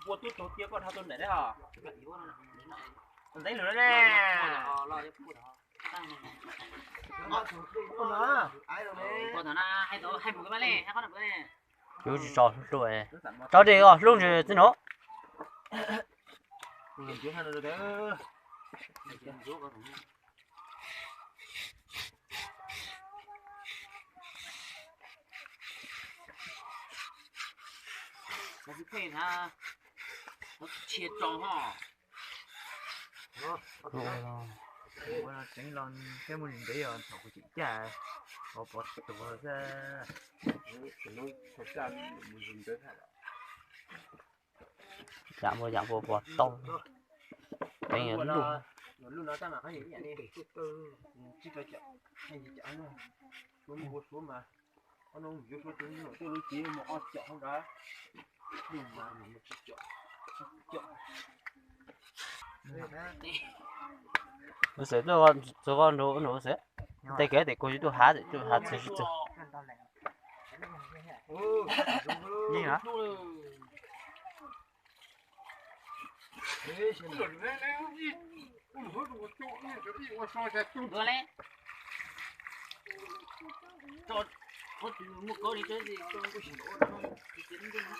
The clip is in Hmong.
Ua tub tug tiab koj dhau tus ntawm dab os. Ua ntxiv lawm ne. Yuav tsis tso hlub, tso dej os hlub ntsis txij no. Kuv ua tseeb los thiab mus ntev os, thaum kuv tseem caj, pov pov tuag xwb. Yam ua yam pov pov tau. Teev lub. Ua xwb, txog koj nrug ua nrug ua xwb. Tej kev tes kuv tsis tuaj hav, tuaj hav txwv tsis txwv. Yeej a.